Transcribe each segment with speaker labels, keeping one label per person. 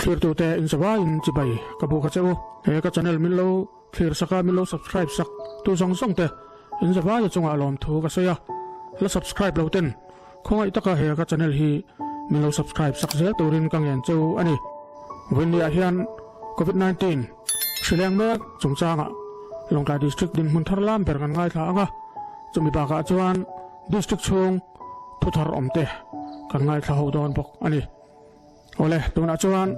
Speaker 1: Thlirtute inzavaiin chibai ka buk a che u. He ka channel min lo thlir sak a, min lo subscribe sak tu zawng zawng te inzavaia chungah lawmthu ka sawi a. La subscribe lo ten Khawngaih taka he ka channel hi min lo subscribe sak zel turin ka ngen chu a ni. Vawiinniah hian Covid 19 hrileng mek chungchangah Lawngtlai District dinhmun thar lam ber kan ngaithla ang a, chumi bakah chuan District chhung thu thar awm te kan ngaithla ho dawn bawk a ni. Awle, tunah chuan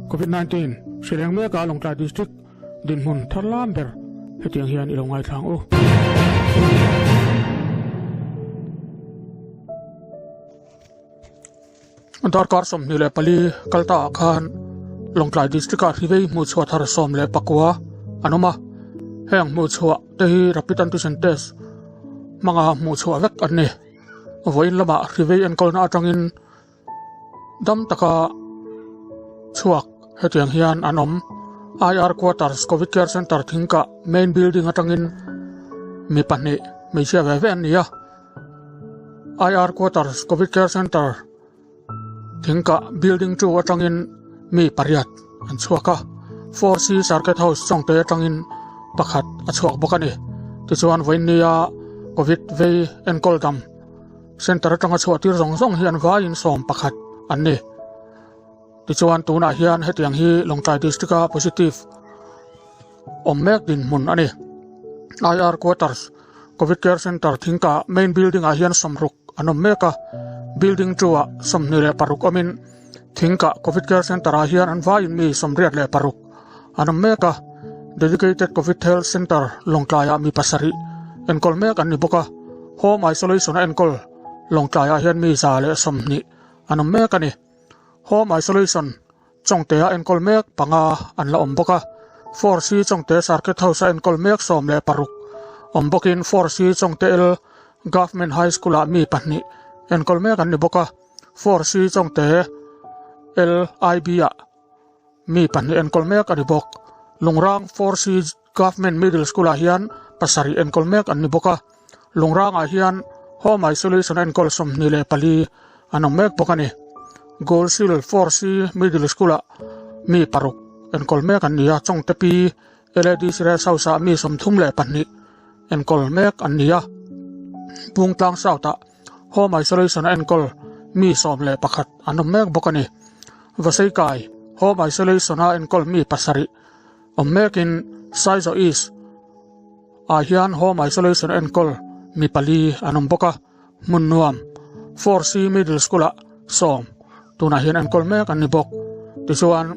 Speaker 1: Covid 19 hrileng meka Lawngtlai District dinhmun thar lam ber hetiang hian i lo ngaithla ang u. Darkar 24 kal ta ah khan Lawngtlai District ah hrivei hmuhchhuah thar 19 an awm a, heng hmuhchhuah te hi Rapid Antigen Test hmanga hmuhchhuah vek an ni. Vawiin lamah hrivei enkawlna atangin Dam taka chhuak hetiang hian an awm. IR Quarters Covid Care Centre thingkah main building atangin mi pahnih hmeichhia ve ve an ni a. IR Quarters Covid Care Centre thingkah building 2 atangin mi pariat an chhuak a. 4C Circuit House chawngte atangin pakhat a chhuak bawk a ni. Tichuan vawiinnia Covid vei enkawl dam Centre atanga chhuah tir zawng zawng hi an vaiin 11 an ni. Tichuan tunah hian hetiang hi Lawngtlai District a positive awm mek dinhmun a ni. IR Quarters, Covid Care Centre Thingka main building ah hian 60 an awm mek a, building 2 ah 26 awmin Thingka Covid Care Centre ah hian an vaiin mi 86 an awm mek a, Dedicated Covid Health Centre Lawngtlai ah mi pasarih enkawl mek an ni bawk a. Home isolation a enkawl Lawngtlaiah hian mi 120 an awm mek a ni. Home isolation Chawngtea enkawl mek panga an la awm bawk a. 4C Chawngte Circuit House a enkawl mek 16 awm bawkin 4C Chawngte L Government High School-ah mi pahnih enkawl mek an ni bawk a. 4C Chawngte LIB-ah mi pahnih enkawl mek a ni bawk. Lungrang 4C Government Middle School-ah hian pasarih enkawl mek an ni bawk a, Lungrangah hian Home Isolation enkawl 24 an awm mek bawk a ni. Goalsil 4C Middle School-ah mi paruk enkawl mek an ni a, Chawngte Pi LADC Rest House-ah mi 32 enkawl mek an ni a, Bungtlang South-ah Home Isolation a enkawl mi 11 an awm mek bawk a ni. Vaseikai Home Isolation a enkawl mi pasarih Awm mekin Saizaw East ah hian Home Isolation enkawl mi pali an awm bawk a, hmun nuam 4C Middle School ah sawm tunah hian enkawl mek an ni bawk. Tichuan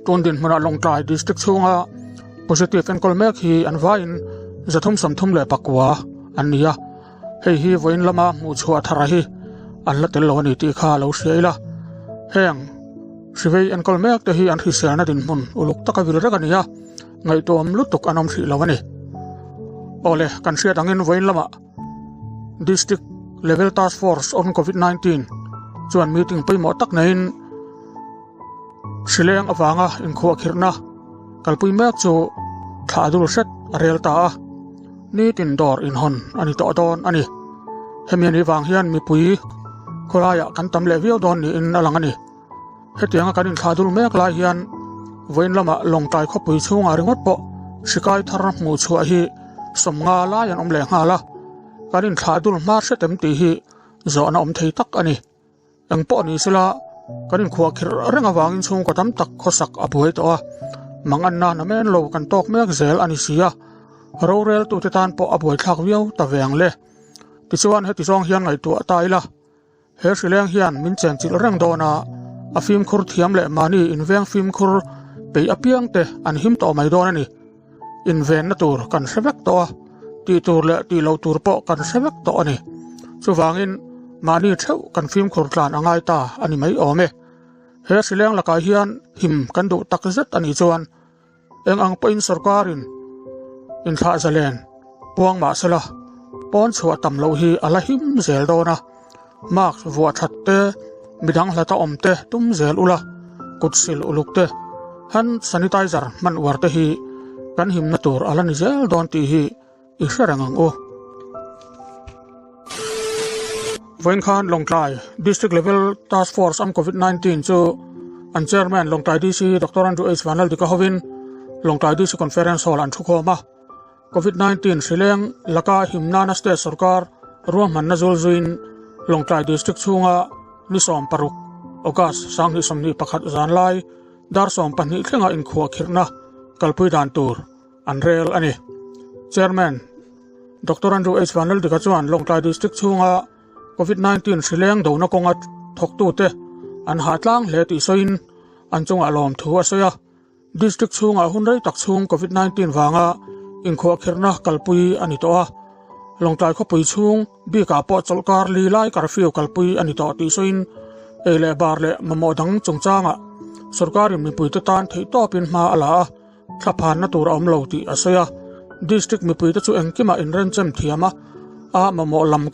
Speaker 1: tun dinhmunah Lawngtlai District chhunga positive enkawl mek hi an vaiin 339 an ni a, hei hi vawiin lama hmuhchhuah thara hi an la tel lo a ni tih kha lo hria ila. Heng. Hrivei enkawl mek te hi an hriselna dinhmun uluk taka vil reng a ni a, ngaihtuahawm lutuk an awm hrih lo a ni. Awle, kan hriat angin vawiin lamah District Level Task Force on Covid 19 chuan meeting pawimawh tak neiin hrileng avanga inkhuahkhirhna kalpui mek chu thlah dul hret a rel ta a, nitin dawr inhawn a ni tawh dawn a ni. Hemi anih vang hian mipui khawlaiah kan tam leh viau dawn niin a lang a ni. Hetianga kan inthlah dul mek lai hian vawiin lamah Lawngtlai khawpui chhungah ringawt pawh hrikai thar hmuh chhuah hi 50 lai an awm leh nghal a, kan inthlah dul hma hret em tih hi zawhna awm thei tak a ni. Eng pawh ni sela kan inkhuah khirh reng avangin chhungkaw tam tak khawsak a buai tawh a, manganna na men lo kan tawk mek zel a ni si a, roreltute tan pawh a buaithlak viau ta ve ang le. Tichuan heti zawng hian ngaihtuah ta ila. He hrileng hian min chenchilh reng dawn a, a fimkhur thiam leh mahni inveng fimkhur peih apiang te an him tawh mai dawn a ni. Invenna tur kan hre vek tawh a, tih tur leh tih loh tur pawh kan hre vek tawh a ni. Chuvangin mahni theuh kan fimkhur tlan a ngai ta a ni mai awm e. He hrileng lakah hian him kan duh tak zet a nih chuan Eng ang pawhin sorkarin inthlah zalen puang mah sela, pawn chhuah tam loh hi a la him zel dawn a. Mask vuah that te, midang hlata awm te tum zel ula, kut sil uluk te, hand sanitizer hman uar te hi kan himna tur a la ni zel dawn tih hi i hre reng ang u. Vawiin khan Lawngtlai District Level Task Force on Covid 19 chu an Chairman Lawngtlai DC Doctor Andrew H Vanlaldika hovin Lawngtlai DC Conference Hall an thukhawm a. Covid 19 hrileng laka him nana state sorkar ruahmanna zul zuiin Lawngtlai District chhunga ni 16 August 2021 zanlai dar 12 thlenga inkhuahkhirhna kalpui dan tur an rel a ni. Chairman Doctor Andrew H Vanlaldika chuan Lawngtlai District chhunga Covid 19 hrileng dona kawnga thawktute an hahtlang hle tih sawiin an chungah lawmthu a sawi a. District chhungah hun rei tak chhung Covid 19 vanga inkhuahkhirhna kalpui a ni tawh a. Lawngtlai khawpui chhung bikah pawh chawlhkar li lai curfew kalpui a ni tawh tih sawiin ei leh bar leh mamawh dang chungchangah sorkarin mipuite tan theihtawpin hma a la a. Thlaphanna tur a awm lo tih a sawi a, District mipuite chu engkimah inrenchem thiam a, a mamawh lam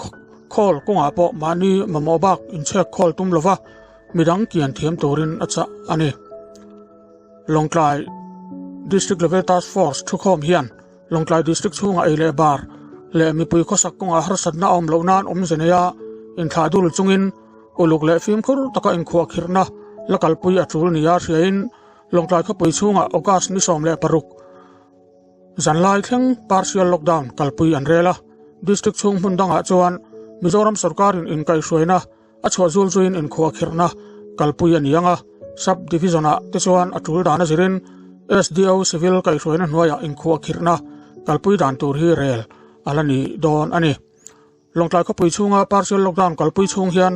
Speaker 1: khawl kawngah pawh mahni mamawh bak inchhek khawl tum lova midang kian thiam turin a chah a ni. Lawngtlai District Level Task Force thukhawm hian Lawngtlai District chhungah ei leh bar leh mipui khawsak kawngah harsatna a awm loh nan awmze neia inthlah dul chungin uluk leh fimkhur taka inkhuahkhirhna la kalpui a tul nia hriain Lawngtlai khawpui chhungah August ni 16 zanlai thleng partial lockdown kalpui an rel a. District chhung hmun dangah chuan Mizoram sorkarin inkaihhruaina a chhuah zul zuiin inkhuahkhirhna kalpui a ni ang a. Sub Division-ah te chuan a tul dan a zirin SDO Civil kaihhruaina hnuaiah inkhuahkhirhna kalpui dan tur hi rel a la ni dawn a ni. Lawngtlai khawpui chhunga partial lockdown kalpui chhung hian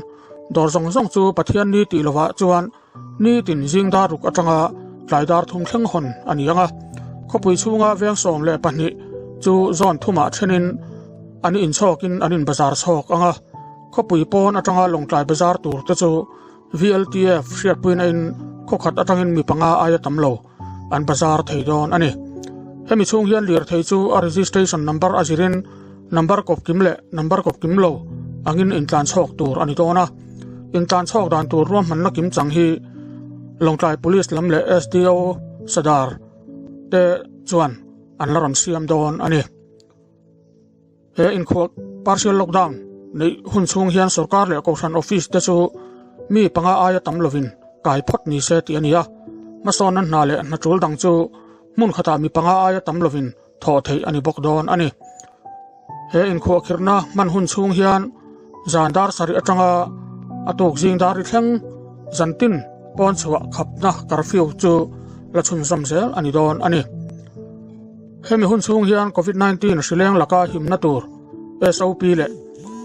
Speaker 1: dawr zawng zawng chu Pathian ni tih lovah chuan nitin zing dar ruk atanga tlai dar thum thleng hawn a ni ang a. Khawpui chhunga veng 12 chu zone thumah thenin an inchhawkin an inbazar chhawk ang a. Khawpui pawn atanga Lawngtlai bazar tur te chu VLTF hriatpuina in khawkhat atangin mi panga aia tam lo an bazar thei dawn a ni. Hemi chhung hian lirthei chu a registration number a zirin number kawp kim leh number kawp kim lo angin intlan chhawk tur a ni dawn a. Intlan chhawk dan tur ruahmanna kim chang hi Lawngtlai Police lam leh SDO Sadar te chuan an la rawn siam dawn a ni. He inkhuah partial lockdown neih hun chhung hian sorkar leh kohhran office te chu mi panga aia tam lovin kai phawt ni se tih a ni a. Hmasawnna hna leh hna tul dang chu hmun khatah mi panga aia tam lovin thawh theih a ni bawk dawn a ni. He inkhuahkhirhna hman hun chhung hian zan dar sarih atanga a tuk zing dar ri thleng zantin pawn chhuah khapna curfew chu la chhunzawm zel a ni dawn a ni. Hemi hun chhung hian Covid 19 hrileng laka himna tur SOP leh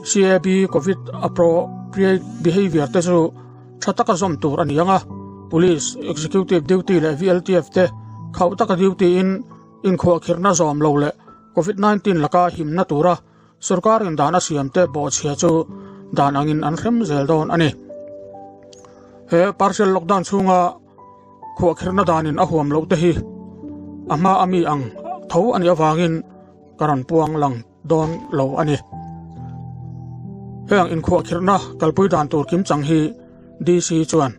Speaker 1: CAB Covid Appropriate Behaviour te chu tha taka zawm tur a ni ang a, Police, Executive Duty leh VLTF te khauh taka duty in inkhuahkhirhna zawm lo leh Covid 19 laka himna tura sorkarin dan a siam te bawhchhia chu dan angin an hrem zel dawn a ni. He partial lockdown chhunga khuahkhirhna danin a huam loh te hi a hma a mi ang tho a nih avangin ka rawn puang lang dawn lo a ni. Heng inkhuahkhirhna kalpui dan tur kim chang hi DC chuan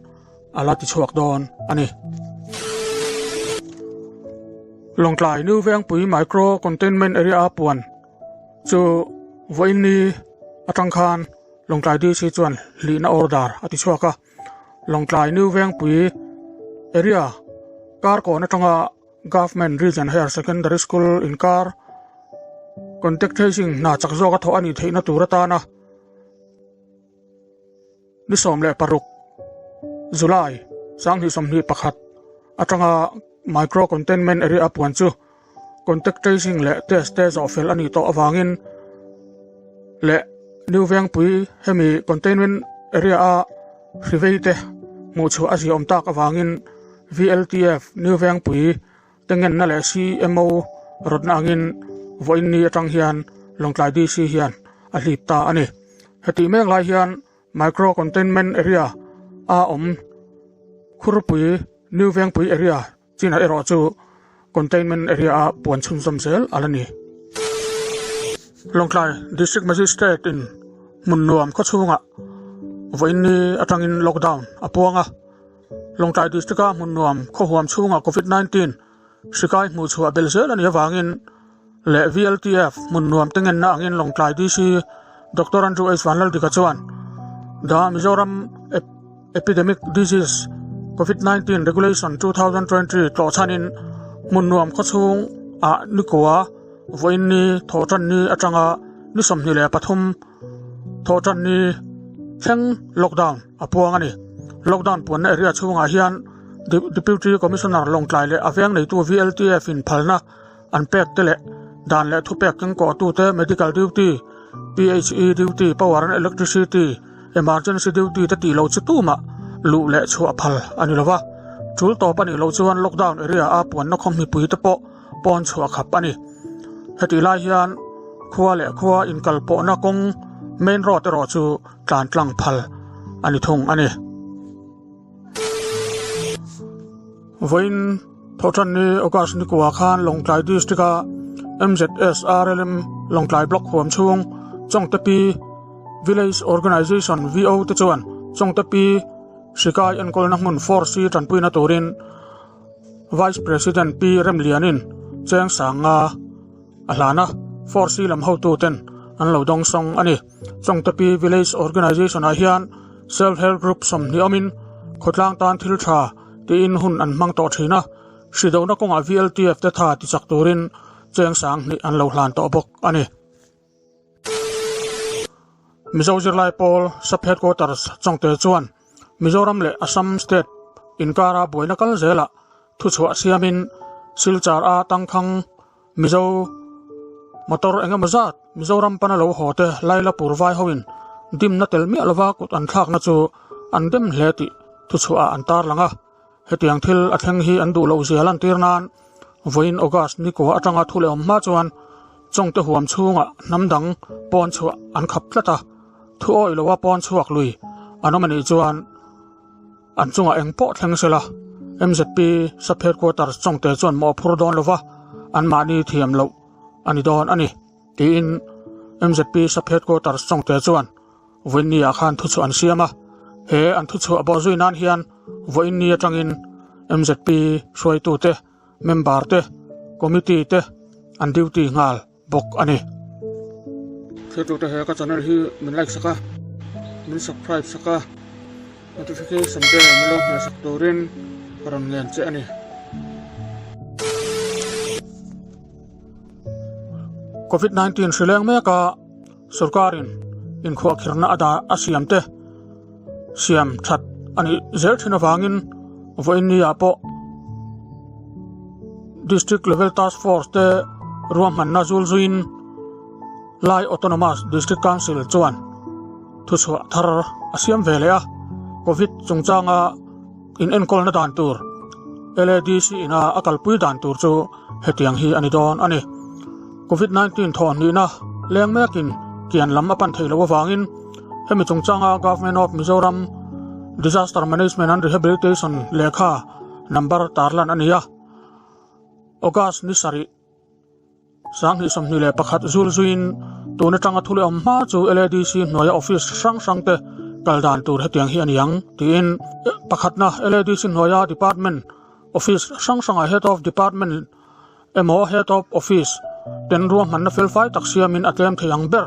Speaker 1: a la tichhuak dawn a ni. Lawngtlai New Vengpui Micro Containment Area a puan chu vawiin ni atang khan Lawngtlai DC chuan hlihna order a tichhuak a. Lawngtlai New Vengpui area kar kawn atanga Government Region Higher Secondary School inkar contact tracing hna chak zawk a thawh a nih theihna tur atana ni 16 July 2021 atanga micro containment area a puan chu contact tracing leh test te zawh fel a nih tawh avangin leh New Vengpui hemi containment area a hrivei te hmuh chhuah a ziaawm tak avangin VLTF New Vengpui te ngenna leh CMO rawtna angin vawiin ni atang hian Lawngtlai DC hian a hlip ta a ni. Hetih mek lai hian micro containment area a awm Khurpui New Vengpui area Chinah erawh chu containment area a puan chhunzawm zel a la ni. Lawngtlai District Magistrate in hmun nuam khaw chhungah vawiin ni atangin lockdown a puang a. Lawngtlai District a hmun nuam khaw huam chhungah Covid 19. Hri kai hmuh chhuah belh zel a nih avangin leh VLTF hmun nuam te ngenna angin Lawngtlai DC Doctor Andrew H Vanlaldika chuan The Mizoram Epidemic Disease Covid 19 Regulation 2020 tlawh chhanin hmun nuam khawchhung ah nikua vawiin ni thawhtan ni atanga ni 23 thawhtan ni thleng lockdown a puang a ni. Lockdown puanna area chhungah hian Deputy Commissioner Lawngtlai leh a veng neitu VLTF in phalna an pek te leh dan leh thupek kengkawhtute Medical Duty, PHE Duty, Power and Electricity, Emergency Duty te tih loh chu tumah luh leh chhuah phal a ni lova. Tul tawp a nih loh chuan lockdown area a puanna khaw mipui te pawh pawn chhuah khap a ni. Hetih lai hian khua leh khua inkalpawhna kawng main road erawh chu tlan tlang phal a ni thung a ni. Vawiin Thawhṭanni August ni kua khan Lawngtlai District-a MZSRLM Lawngtlai Block huam chhung Chawngtepi Village Organisation VO te chuan Chawngtepi hrikai enkawlna hmun Force hi ṭanpuina turin Vice President Pi Remlianin cheng sanga a hlan a, Force lam hotuten an lo dawngsawng a ni. Chawngtepi Village Organisation ah hian Self Help Group 20 awmin khawtlang tan thil tha tiin hun an hmang tawh thin a, hridona kawngah VLTF te tha tichak turin cheng 2000 an lo hlan tawh bawk a ni. Mizo zirlai pawl Sub Headquarters Chawngte chuan Mizoram leh Assam State inkara buaina kal zelah thuchhuah siamin Silchar a tangkhang Mizo motor eng emaw zat Mizoram pana lo haw te Lailapur vai hoin dimna tel miah lova kut an thlakna chu an dem hle tih thuchhuah ah an tarlang a. Hetiang thil a thleng hi an duh loh zia lantir nan vawiin August ni kua atanga thu leh awm hma chuan Chawngte huam chhungah hnam dang pawn chhuah an khap tlat a, thu awih loa pawn chhuak lui an awm a nih chuan an chungah eng pawh thleng sela MZP Sub Headquarters Chawngte chuan mawh phur dawn lova anmahni thiam loh a ni dawn a ni tiin MZP Sub Headquarters Chawngte chuan Vawiinni ah khan thuchhuah an siam a, he an thuchhuah bawh zui nan hian vawiinni atangin MZP hruaitute, member te, committee te an duty nghal bawk a ni. Thiltute he ka channel hi min like sak a, min subscribe sak a, notification bell min lo hmeh sak turin ka rawn ngen che a ni. Covid 19 hri leng mek a. Sorkarin inkhuahkhirhna a dah a siam te siam that a nih zel thin avangin vawiinni ah pawh District Level Task Force te ruahmanna zul zuiin Lai Autonomous District Council chuan thuchhuah thar a siam ve leh a, Covid chungchanga in enkawlna dan tur LADC ina a kalpui dan tur chu hetiang hi a ni dawn a ni. Covid 19 thawh hnihna leng mekin kian lam a pan theih loh avangin hemi chungchanga Government of Mizoram Disaster Management and Rehabilitation lehkha number tarlan a ni a, August ni sarih. 2021 zul zuiin tun atanga thu leh awm hma chu LADC hnuaia office hrang hrang te kal dan tur hetiang hi a ni ang tiin pakhatna LADC hnuaia department office hrang hrangah head of department emaw head of office ten ruahmanna felfai tak siamin a tlem thei ang ber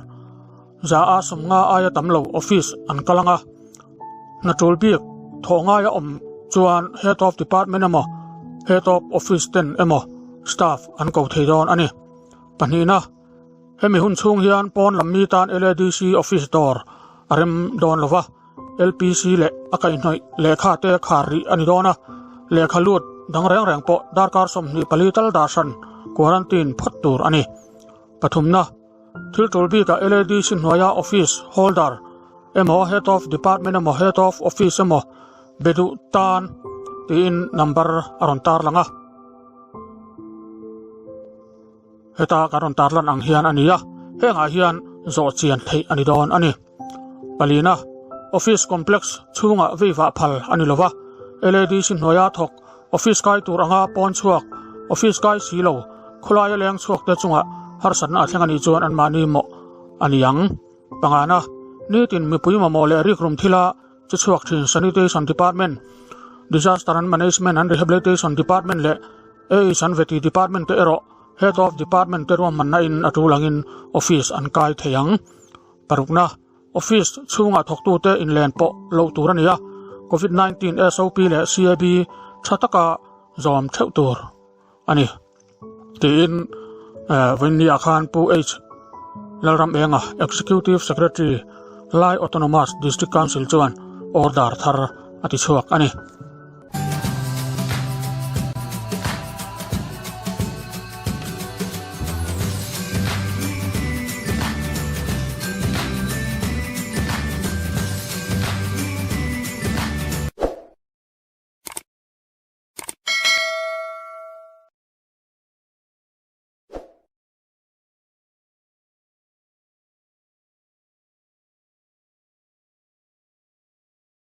Speaker 1: za a sawmnga aia tam lo office an kal ang a. Hna tul bik thawh ngaia awm chuan Head of Department emaw Head of Office ten emaw staff an ko thei dawn a ni. Pahnihna, hemi hun chhung hian pawn lam mi tan LADC office dawr a rem dawn lo va, LPC leh a kaihhnawih lehkha te khar rih a ni dawn a, lehkha lut dang reng reng pawh darkar 24 tal dah hran quarantine phawt tur a ni. Pathumna. Thil tul bikah LADC hnuaia office holder emaw head of department emaw head of office emaw be duh tan tiin number a rawn tarlang a. Heta kan rawn tarlan ang hian a ni a, hengah hian zawh chian theih a ni dawn a ni. Palina, office complex chhungah veivah phal a ni lova, LADC hnuaia thawk Office kai tur anga pawn chhuak, office kai si lo, khawlaia leng chhuak te chungah harsatna a thleng a nih chuan anmahni mawh a ni ang. Pangana, nitin mipui mamawh leh rikrum thila che chhuak thin Sanitation Department, Disaster and Management and Rehabilitation Department leh. AH an veti department te erawh Head of Department te ruahmanna in a tul angin office an kai thei ang. Parukna, Office chhungah thawktute inlen pawh loh tur a ni a, Covid 19 SOP leh CAB tha taka zawm theuh tur a ni. Tiin vawiinniah khan Pu H. Lalramenga, Executive Secretary, Lai Autonomous District Council chuan order thar a ti chhuak a ni.